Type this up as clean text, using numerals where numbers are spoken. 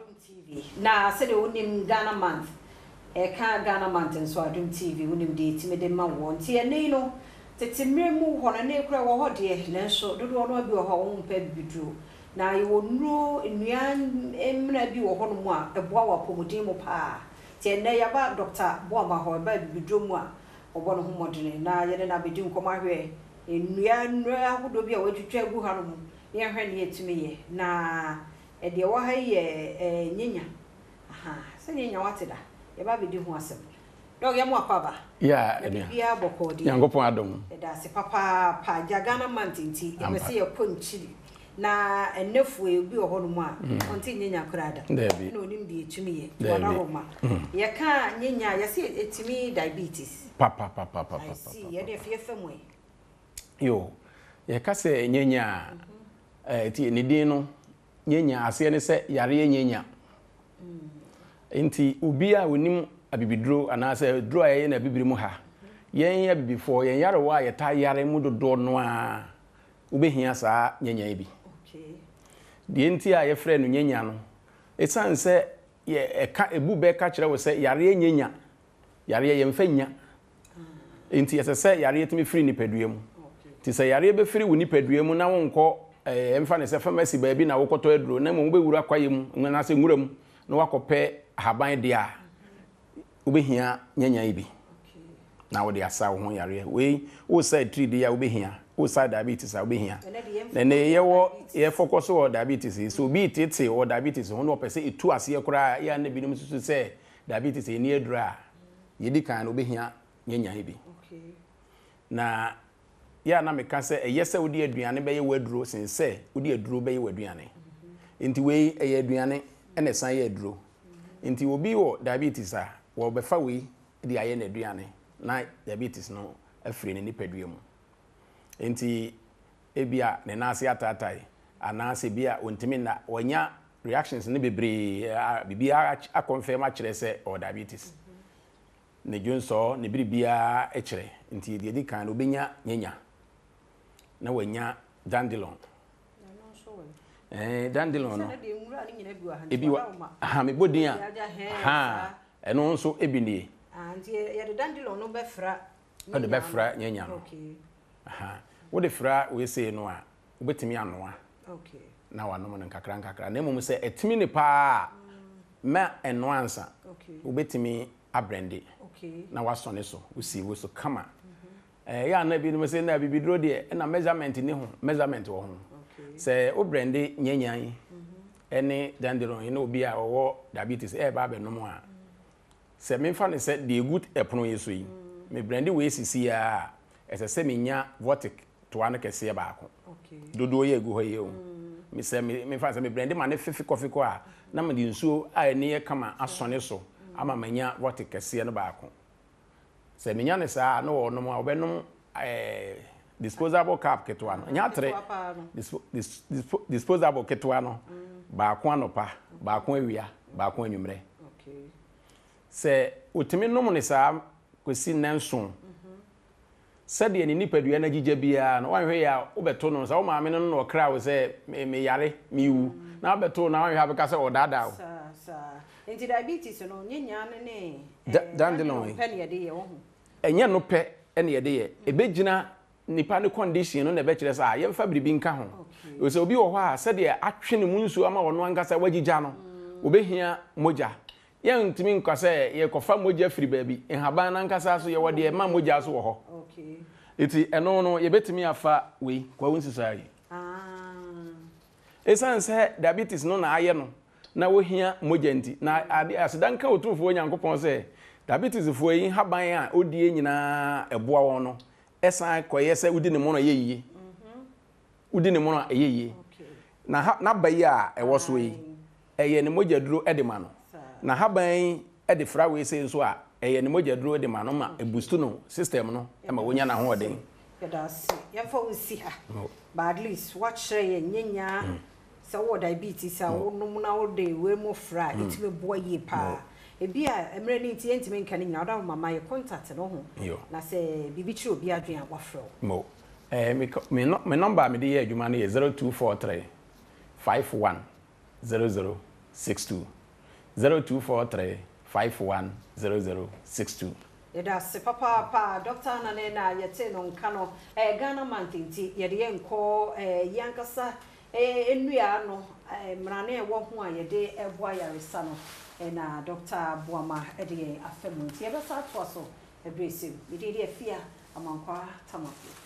Adom TV. Na sɛdeɛ wonim Ghana Month, ɛka Ghana Month nso a, Adom TV wonim deɛ ɛtumi de ma woɔ. Nti ɛnnɛ yi no, tete mmerɛ mu hɔ no, ɛnnɛ yi koraa ɛwɔ hɔ deɛ, nanso dodoɔ no ara bi wɔ hɔ a wɔmpɛ abibiduro. Na yɛwɔ nnuro, nnua mmena bi wɔ hɔnom a ɛboa wɔ apɔmuden mu pa ara. Nti ɛnnɛ yɛaba Dɔkta Boamah hɔ, ɛba abibiduro mu a, ɔbɔ ne ho mmɔdene na yɛne no abɛdi nkɔmmɔ ahwɛ nnua, nnuro ahodoɔ bi a wɔatwitwa agu hanom na yɛnhwɛ nea ɛtumi yɛ. Na deɛ ɛwɔ ha yi yɛ nyanya. Ahaa, sɛ nyanya woate da? Yɛba abɛdi ho asɛm. Dɔg, yɛma wo akwaaba. Yeah, Na ɛnua. biribiara bɔkɔɔ deɛ? Nyankopɔn adom. Yɛda ase papaapa. Agya Ghana month nti, yɛpɛ Ampa. sɛ yɛkɔ nkyiri. Na ɛnnɛ fue yi, obi wɔ hɔnom a, ɔnte nyanya koraa da. Daabi. Ɛna ɔnim deɛ ɛtumi yɛ. Nti Daabi. wadaworo Yɛka nyanya a, yɛse ɛtumi diabetes. Papapapapapa. I see. Ɛdeɛ fie fa mu ɛ. Yo, yɛka sɛ nyanya a, ɛti ne din no, nyanya aseɛ ne sɛ yareɛ nyanya. Nti obi a onim abibiduro anaasɛ duro a yɛyɛ no abibire mu ha, yɛn abibifoɔ, yɛn yarewa a yɛtaa yare mu dodoɔ no ara, wobɛhia saa nyanya yi bi. Deɛ nti a yɛfrɛ no nyanya no, ɛsiane sɛ yɛ ɛka ebu bɛ ka kyerɛ wo sɛ yareɛ nyanya, yareɛ yɛmfa nya. Nti ɛsɛ sɛ yareɛ tumi firi nipadua mu. Nti sɛ yareɛ bɛfiri wo nipadua mu na wonkɔ ɛɛ mfa ne sɛ pharmacy baabi na wokɔtɔ aduro na mmom wobɛwura kwaeɛ mu anaasɛ nwura mu na wakɔpɛ ahaban deɛ a, wobɛhia nyanya yi bi na wode asa wo ho yareɛ. Wei wosa atiridii a wobɛhia, wosa diabetes a wobɛhia. Na ɛnɛ yɛwɔ yɛfɔkɔ so wɔ diabetes yi, sɛ obi tete wɔ diabetes ho na ɔpɛ sɛ ɛtu aseɛ koraa, yɛ a na binom susu sɛ diabetes ɛnni aduro a, yɛdi kan no wobɛhia nyanya yi bi. Na yɛ a na meka sɛ ɛyɛ sɛ wode aduane bɛyɛ w'aduro sen sɛ wode aduro bɛyɛ w'aduane. Nti wei ɛyɛ aduane ɛna ɛsan yɛ aduro. Nti obi wɔ diabetes a, wɔbɛfa wei de ayɛ n'aduane na diabetes no afiri ne nipadua mu. Nti ebia ne nan ase ataatae anaasɛ bi a ɔntumi nna, wanya reactions no bebree a biribiara akɔnfɛm akyerɛ sɛ ɔwɔ diabetes. Ne dwonsɔ, ne biribiara kyerɛ. Nti deɛ ɛdi kan no, wobɛnya nyanya na wanya dandelion. Dandelion no, ebi wɔ aha mebɔ din a, aha ɛno nso ebi nie. Nti yɛde dandelion no bɛfra Wode bɛfra nyanya no. Aha wode fra wei sei no a, wobɛtumi anoa na wanom no nkakra nkakra. Na mmom sɛ ɛtumi ne paa a, ma ɛnoa ansa. Wobɛtumi abrɛnde na wasɔne so, wosi wo so kama. Ɛyɛ a na ebinom sɛ na bibiduro deɛ ɛna measurement ni ho, measurement wɔ ho. Sɛ wo brɛnde nyanya yi ɛne dandelion yi na obi a ɔwɔ diabetes ɛreba abɛnom a, sɛ memfa no sɛ deɛ egu ɛpono yi so yi, me brɛnde wei sisi ara a, ɛsɛ sɛ menya vortic toa no kɛseɛ baako. Dodoɔ yi a egu hɔ yi o. Me sɛ me memfa no sɛ me brɛnde ma no fe fikɔfikɔ a, na mede nsuo a ani yɛ kama asɔne so ama manya vortic kɛseɛ no baako. Sɛ menya no saa a, na ɔnom a, ɔbɛnom ɛɛ disposable cup ketewa no. Ɛnyɛ atere. Disposable ketewa no, baako anɔpa, baako awia, baako anwummerɛ. Sɛ ɔtumi nom no saa kɔsi nnanson, sɛdeɛ ne nipadua no agyigya biara no, woanhwɛ yie a wobɛto no. Sɛ wo maame no na ɔkra wo sɛ meyare, mewu, na wobɛto no na woanhwɛ a wobɛka sɛ ɔdaadaa wo. Saa, saa. Nti diabetes no, nyɛ nyaa no ne dandelion pɛ na yɛde yɛ, wohu? Ɛnyɛ no pɛ na yɛde yɛ. Ɛbɛgyina nipa ne condition no na ɛbɛkyerɛ sɛ a yɛmfa biribi nka ho. Sɛ obi wɔ hɔ a sɛdeɛ atwe ne mu nsuo ama ɔno ankasa wagyigya no, obɛhia mogya. Yɛntumi nka sɛ yɛkɔfa mogya firi baabi. Nhaban no ankasa so yɛwɔ deɛ ɛma mogya so wɔ hɔ. Nti ɛno no yɛbɛtumi afa wei, kwawu nsusuaa yi. Ɛsiane sɛ diabetes no na ayɛ no na wɔhia mogya nti, na ade aseda nka Otumfoɔ Nyankopɔn sɛ diabetesfoɔ yi nhaban a ɔdie nyinaa ɛboa wɔn no, ɛsan kɔyɛ sɛ wodi ne mono a ɛyɛ yie. Wodi ne mono a ɛyɛ yie. Na ha n'aba yi a ɛwɔ soɔ yi, ɛyɛ ne mogya duro de ma no. Na haban yi de fra wei sei nso a, ɛyɛ ne mogya duro de ma no ma ɛbustu no system no ma wɔnya n'ahoɔden. Yɛda ase. Yɛmfa wo nsi ha. But at least woakyerɛ yɛn nyɛ sɛ wowɔ diabetes a wonom na wode wei mu fra a, ɛtumi boa yie paa. Ebi a mmerɛ no nti yɛntumi nka ne nyinaa, wode ama ma yɛ contact no ho na sɛ biribi kyerɛ obi adwene a wafrɛ wo. Mo. Eh, me, me, me number a mede yɛ adwuma no yɛ 0243 51 00 62. 0243 51 00 62. Yɛda ase papaapa Doctor Anane na yɛtee no nka no. Ɛyɛ Ghana month nti yɛde yɛn nkɔ yɛn ankasa nnua ano mmrane a ɛwɔ ho a yɛde boa ayaresa no na Doctor Boamah de yɛn afa mu nti yɛbɛsan atoa so ɛberɛ ɛsɛ mu. Me din de Afia Amankwaa Tamaklo.